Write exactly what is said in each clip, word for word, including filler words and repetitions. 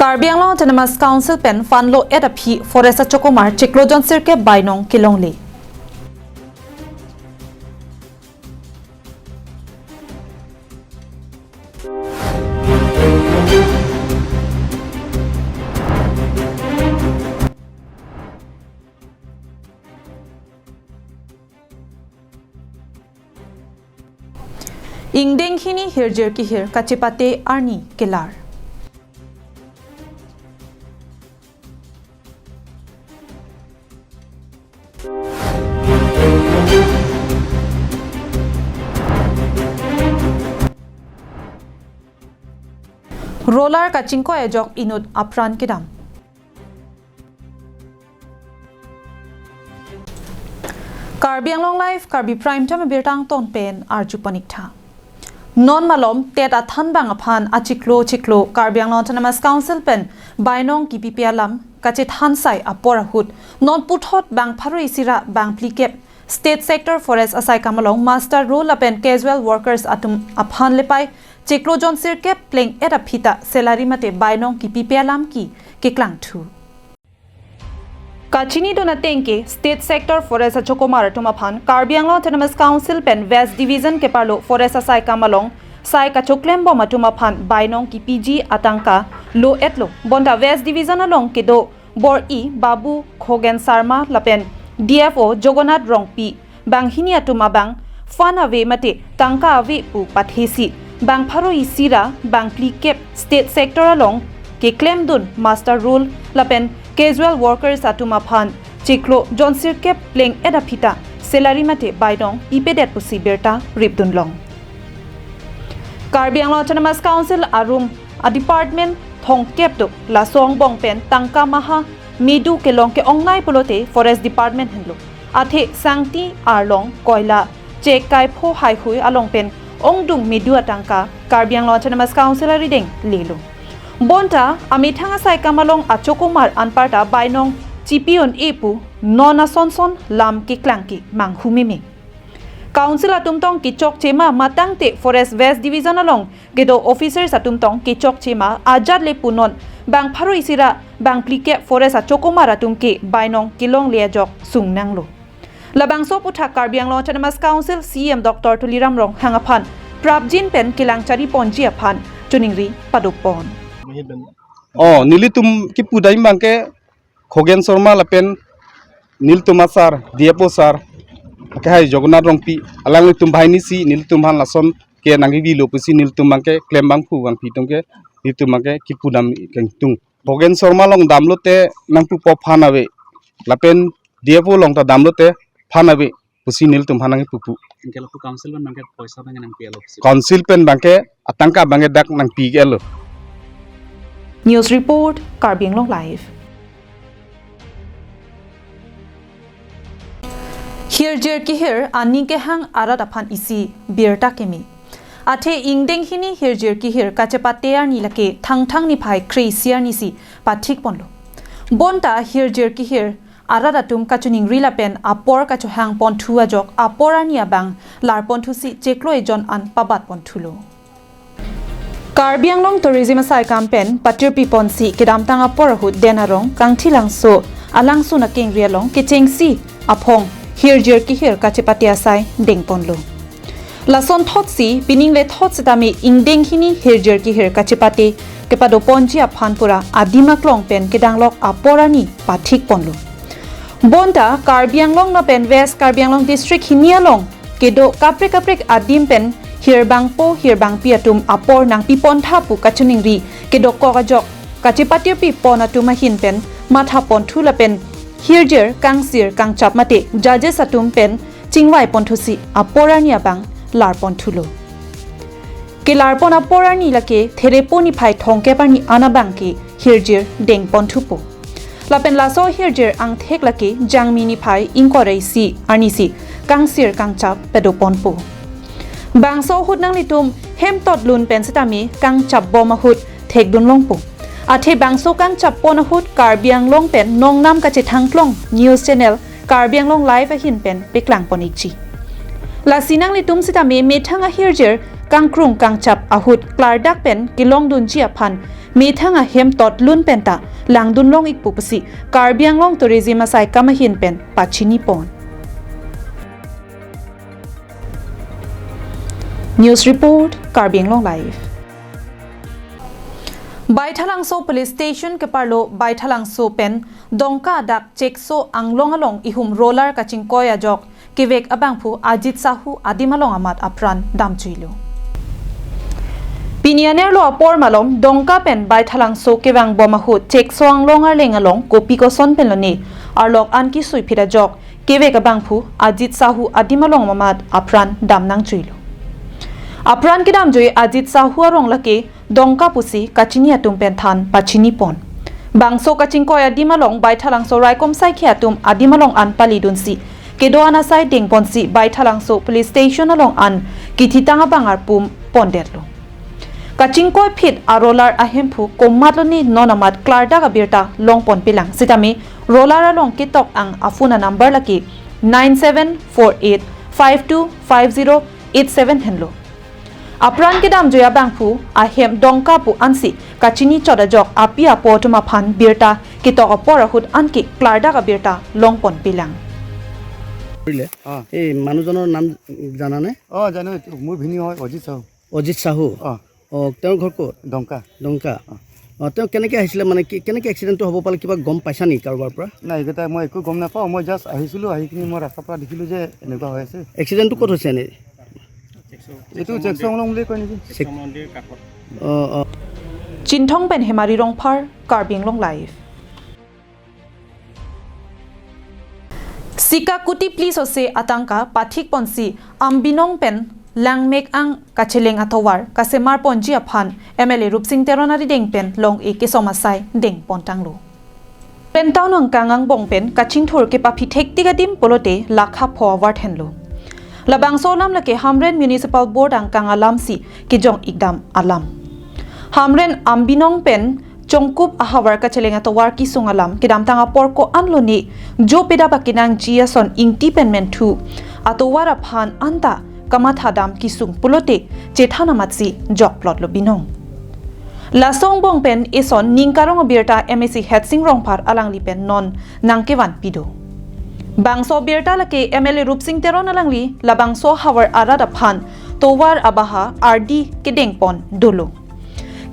Karbi Anglong Autonomous Council pen fund lo-et aphi Forest achokomar chiklo jon sirkep bainong kelongle. Ingdeng hini hirjir kehir kachepate arni kelar. Roller kachingkoi ajok inut apran kedam. Karbi Anglong Live, Karbi Prime Time abirta angton pen arju pon-ik tha. Non malom TET athanbang aphan achiklo chiklo Karbi Anglong Autonomous Council pen bainong kipipe alam kachethan sai apor ahut non puthot bang pharo isi ra bang phlikep State Sector Forest asaikam along muster roll lapen casual workers atum aphan lepai chiklo jon sirkep pleng-et aphi ta salary mate bainong kipipe alam ke keklangthu. Kachinidun ateng ke State Sector Forest achokomar atum aphan Karbi Anglong Autonomous Council pen West Division keparlo Forest asaikam along sai kachoklembom atum aphan bainong kipiji atangka lo-etlo. Bonta West Division along kedo bor-i Babu Khogen Sharma lapen D F O Jagannath Rongpi banghini atum abang fund ave mate tangka ave pu pathesi bang pharo isi ra bang phlikep State Sector along keklemdun muster roll lapen casual workers atum aphan chiklo jon sirkep pleng-et aphi ta salary mate bainong pipedet pusi birta ripdunlong. Karbi Anglong Autonomous Council arum a department thomkep do, laso angbong pen tangka maha medu kelong ke-ongnei pulote Forest Department henlo. Athe sangti arlong koila chek kaipho haihui along pen ongdung medu atangka Karbi Anglong Autonomous Council arideng lelo. Bonta amethang asaikam along achokomar anparta bainong chipi un-e pu non asonson lam keklang ke manghu meme. Council atum tong kechokche ma matangte Forest West Division along kedo officers atum tong kechokche ma ajat le pu non bang pharo isi ra bang phlikep Forest achokomar atum ke bainong kelongle ajok sungnanglo. Labangso aputhak Karbi Anglong Autonomous Council C E M Doctor Tuliram Ronghang aphan prapjin pen kelang chari ponji aphan choningri padopon. Oh, nelitum kipu dai abang ke Khogen Sharma lapen nelitum a sir, D F O sir, akehai Jagannath Rongpi, alanglitum banghini si nelitum aphan lason ke nangkevilo pusi nelitum abang ke klem bangphu bangphi atum ke nelitum abang ke kipu dam kangtung. Khogen Sharma along damlote nangpupo fund ave, lapen D F O along ta damlote fund ave pusi nelitum aphan nangpupu. Anke lapu council pen abang ke poisa abang nangpilo pusi. Council pen abang ke atangka abang ke dak nangpilo. News report, Karbi Anglong Live. Hirjir kehir aning kehang arat aphan isi birta keme. Athe ingdeng hini hirjir kehir kachepate arni lake Thangthang niphai kre-isi arni si pathik ponlo. Bonta hirjir kehir arat atum kachoningri lapen apor kachohang ponthu ajok apor arni abang lar ponthusi chiklo ejon an pabat ponthulo. Karbi Anglong Tourism asaikam pen patirpi ponsi kedamtang apor ahut Den Arong, Kangthilangso, alangsun akengri along kechengsi aphong hirjir kehir kachepate asai dengponlo. Lason thotsi, pining le thot setame ingdeng hini hirjir kehir kachepate kepado ponji aphan pura adim aklong pen kedanglok apor arni pathik ponlo. Bonta Karbi Anglong lapen West Karbi Anglong District hini along kedo kaprek kaprek adim pen hirbangpo hirbangpi atum apor nangpi pontha pu kachoningri kedokok ajok kachepatirpi pon atum ahin pen matha ponthu lapen hirjir kangsir kangchap mate judges atum pen chingvai ponthusi apor arni abang lar ponthulo. Kelar pon apor arni lake Therepo niphai thomkep arni an abang ke hirjir deng ponthupo. Lapen laso hirjir angthek lake Jangmi niphai ingkoi ra isi arni si kangsir kangchap pado ponpo. Bangso ahut nanglitum hem tot lun pen setame kangchap bom ahut thekdun longpo. Athe bangso kangchap pon ahut Karbi Anglong pen nongnam kachethangklong news channel Karbi Anglong Live ahin pen paklang pon-ikji. Lasi nanglitum setame methang ahirjir kangkrung kangchap ahut klardak pen kelongdunji aphan methang ahem totlun penta langdun long-ikpo pusi Karbi Anglong Tourism asai kamahin pen pachini pon. News report, Karbi Anglong Live. Baithalangso Police Station keparlo Baithalangso pen Dongka adak Chekso anglong along ihum roller kachingkoi ajok kevek abangphu Ajit Sahu adim along amat apran damjuilo. Pini anerlo apor malom Dongka pen Baithalangso kevangbom ahut Chekso anglong arleng along kopi koson pen lone arlok an kisui phit ajok kevek abangphu Ajit Sahu adim along amat apran dam nangjuilo. Apran kedamjui Ajit Sahu arong lake Dongka pusi kachini atum pen than pachini pon. Bangso kachingkoi adim along Baithalangso raikom saikhi atum adim along an palidunsi kedo-an asai dengponsi Baithalangso Police Station along an kithitang abang arpum pondetlo. Kachingkoi phit a roller ahemphu komat lone non amat klardak abirta longponpelang sitame roller along ketok-ang a phone a number lake nine seven four eight five two five zero eight seven henlo. Apran kedamjui abangphu ahem Dongka pu ansi kachini chot ajok api apo atum aphan birta ketok apor ahut anke klardak abirta longponpelang. কৰিলে। অ। এই মানুহজনৰ নাম জানানে? অ, জানো, এইটো মোৰ ভিনী হয়, অজিত চাহু। অজিত চাহু? অ। অ, তেওঁৰ ঘৰ ক'ত? ডংকা। ডংকা। অ। অ, তেওঁ কেনেকে আহিছিলে, মানে কি, কেনেকে এক্সিডেণ্টটো হ'ব পালে, কিবা গম পাইছা নেকি কাৰোবাৰ পৰা? নাই, এইকেইটা মই একো গম নাপাওঁ। মই জাষ্ট আহিছিলোঁ, আহি কিনি মই ৰাস্তাৰ পৰা দেখিলোঁ যে এনেকুৱা হৈ আছে। এক্সিডেণ্টটো ক'ত হৈছে এনেই? এইটো জেকচন লং বুলি কয় নেকি? চেক- মন্দিৰ কাষত। অ, অ। Chinthong pen Hemari Rongphar, Karbi Anglong Live. Sika kuti plis ose atangka pathik ponsi Ambinong pen Langmek-ang kacheleng atovar kasemar ponji aphan M L A Rupsing Teron arideng pen long-e kesom asai dengpontanglo. Pentaun angkang angbong pen kachingthur kepaphi thektik adim pulote lakha pho avar thenlo. Labangso alam lake Hamren Municipal Board angkang alamsi kejong-ikdam alam. Hamren Ambinong pen Chongkup ahavar kacheleng atovar kesung alam kedamtang apor ko-an lone jo pedap akenangji ason ingti pen menthu atovar aphan anta kamathadam kesung pulote chethan amatsi jokplotlo binong. Laso angbong pen eson ning karong abirta M A C Hetsing Rongphar alangli pen non nangkevanpi do. Bangso abirta lake M L A Rupsing Teron alangli labangso havar arat aphan tovar abaha ardi kedengpon dolo.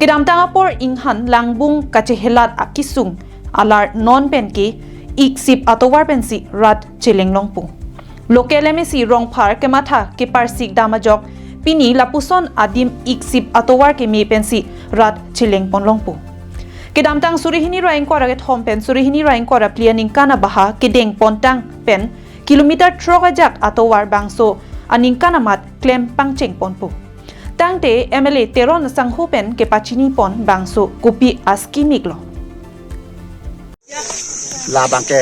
Kedamtang apor inghan langbung kachehelat akesung alar non penke iksip atovar pensi rat cheleng longpo. Local M A C Rongphar kematha keparsik dam ajok pini lapuson adim iksip atovar keme pensi rat cheleng pon longpo. Kedamtang suri hini ra ingkoi ra kethom pen suri hini ra ingkoi ra phli aningkan abaha kedengpontang pen kilometer throk ajak atovar bangso aningkan amat klem pangcheng ponpo. Tangte M L A Teron asangho pen kepachini pon bangso kopi askimik lo. Labangke,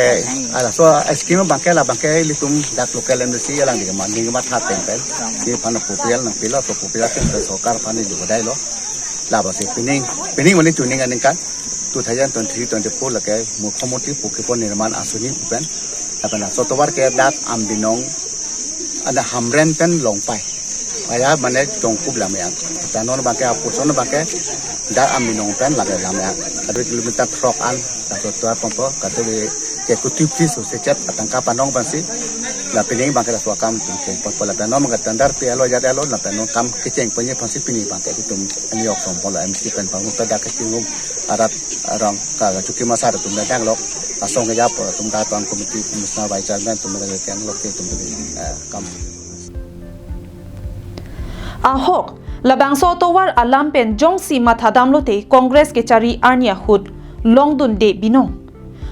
ala so scheme abangke labangke ilitum dak local M D C alangli kematha pen pen. Di aphan proposal nangpilo, to proposal pen sorkar aphan di bodai lo. Labangsi pining, pining mane tuning aningkan two thousand twenty-three twenty-four lake Mukhyamantri Pokipon Nirman Asoni pen. Lapen laso atovar ke dak Ambinong, ada Hamren pen Longpai. Aya mane Chongkup lamyang. Tanon abangke apuson abangke dak Ambinong pen lake lamyang. Kadokave kilometer throk an, laso atovar ponpo, kadokave ke kuti plis ose chet atangka panong pensi. La pining abangke laso akam tum cheng ponpo lapen non abangke tender pi alo jat alo lapen non kam kecheng ponji aphansi pining abangke itum ani ok som polo M C pen pangmu dak kecheng arat arong ka chuki masar atum dak dang lok asong ya por atum dak town committee commissioner vice chairman atum dak keng lok ke itum, eh, kam. Ahok, labangso atovar alam pen jongsi mathadam lote Congress kechari arni ahut longdunde binong.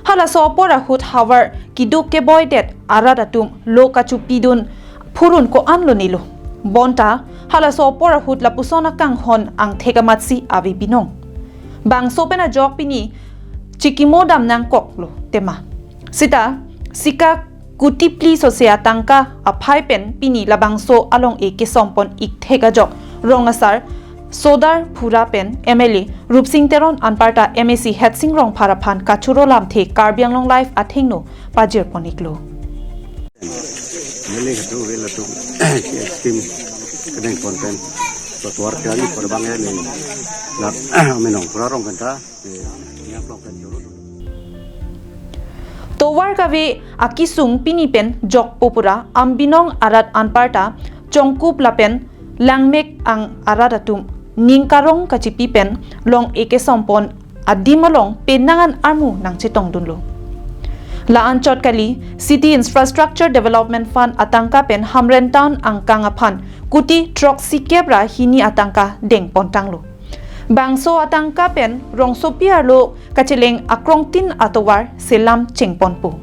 Halaso apor ahut havar keduk keboidet arat atum lo kachupidun phurun ko-an lonelo. Bonta halaso apor ahut lapuson akanghon angthek amatsi ave binong. Bangso pen ajok pini chikimo dam nangkoklo tema. Sita sika kuti plis ose atangka aphai pen pini labangso along-e kesom pon-ik thek ajok rong asar Sodar Phura pen M L A Rupsing Teron anparta M A C Hetsing Rongphar aphan kachoro lamthe Karbi Anglong Live athengno pajir pon-iklo. Mele hatu vela tu scheme kedengpon pen. Tovar kali perbang ya ni. Nak menong pura rong kanta. Eh, yang blok kan jolo. Tovar kave akisung pini pen jokpo pura Ambinong arat anparta Chongkup lapen Langmek ang arat atum ning karong kachipi pen long-e kesompon adim along penang an armu nangchetongdunlo. La-anchot kali City Infrastructure Development Fund atangka pen Hamren Town angkang aphan kuti throksi kep ra hini atangka dengpontanglo. Bangso atangka pen rongsopi arlo kacheleng akrongtin atovar selam chengponpo.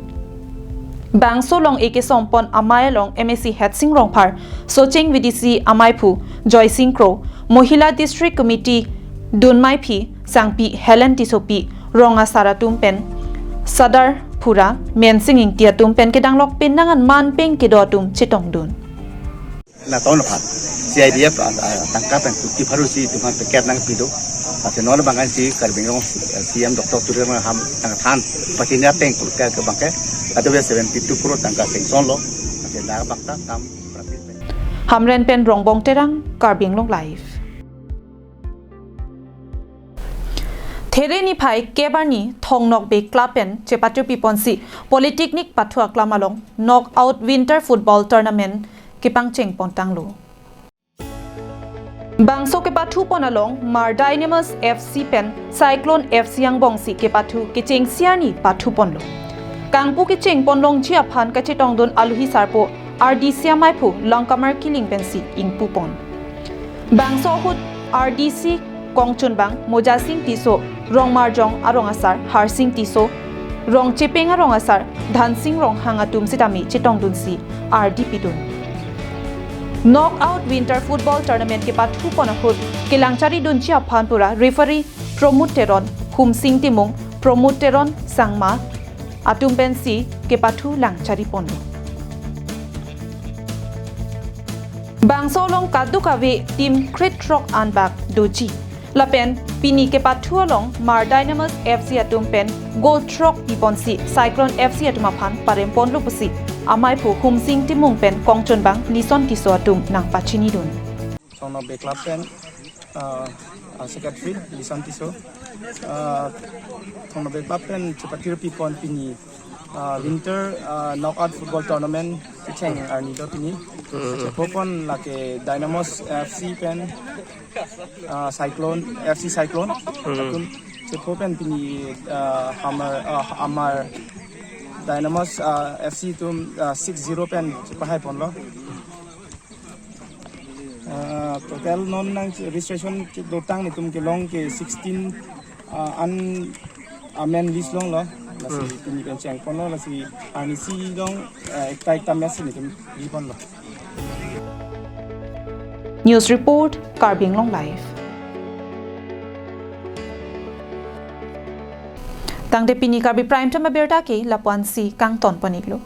Bangso long-e kesompon amei along M A C Headsing Rongphar, Socheng V D C ameiphu Joysing Kro, Mohila District Committee dunmeiphi sangpi Helen Tissopi, rong asar atum pen Sadar Phura, Mensing Ingti atum pen kedanglok penang an manpeng kedo atum chetongdun. Na town aphan C I D F a, a, tangka pen kuti pharo isi itum aphan packet nangpido. Ate non abang si Karbi Anglong, eh, C M Doctor Tuliram Ronghang nangthan pachini ateng kurka ke abang ke atovar seventy two crore tangka sanction lo. Ate la abang ta kam prapit pen. Hamren pen Rongbong Terang, Karbi Anglong Live. There niphai kep arni Thong Nokbe Club pen chepathupiponsi Polytechnic pathu aklam along Knockout Winter Football Tournament kepangchengpontanglo. Bangso kepathupon along Mar Dynamos F C pen Cyclone F C angbongsi kepathu kechengsi arni pathuponlo. Kangpu kechengponlongji aphan kachetongdun aluhi sarpo R D C ameiphu Longkamar Killing pensi ingpupon. Bangso ahut R D C kongchunbang Mojasing Tisso, Rongmarjong arong asar Harsing Tisso, Rongchepeng arong asar Dhansing Ronghang atum sitame chetongdunsi ardi pidun. Knockout Winter Football Tournament kepathupon ahut kelangcharidunji aphan pura referee Pramod Teron, Humsing Timung, Pramod Teron Sangma atum pensi kepathu langchariponlo. Bangso along kadokave team krethrok anbak doji. Lapen pini kepathu along Mar Dynamos F C atum pen goal throk piponsi Cyclone F C atum aphan paremponlo pusi ameiphu Humsing Timung pen kongchunbang Lison Tisso atum nangpachinidun. Thong Nokbe Club pen, uh, uh, Secretary Lison Tisso, uh, Thong Nokbe Club pen chepathupipon pini, uh, Winter, uh, Knockout Football Tournament kecheng arni do pini. Chephopon lake Dynamos F C pen, uh, Cyclone, F C Cyclone. Atum chepho pen pini, uh, Hamar, uh, Amar Dynamos, uh, F C atum, uh, six zero pen chepahaiponlo. Ah, total non nang registration kedotang netum kelong ke sixteen, ah, an amen list longlo. Lasi pini pen chengponlo, lasi arnisi along, ah, ekta ekta match netum biponlo. News report, Karbi Anglong Live. Tangte pini Karbi Prime Time abirta ke lapu-ansi kangtonpon-iklo.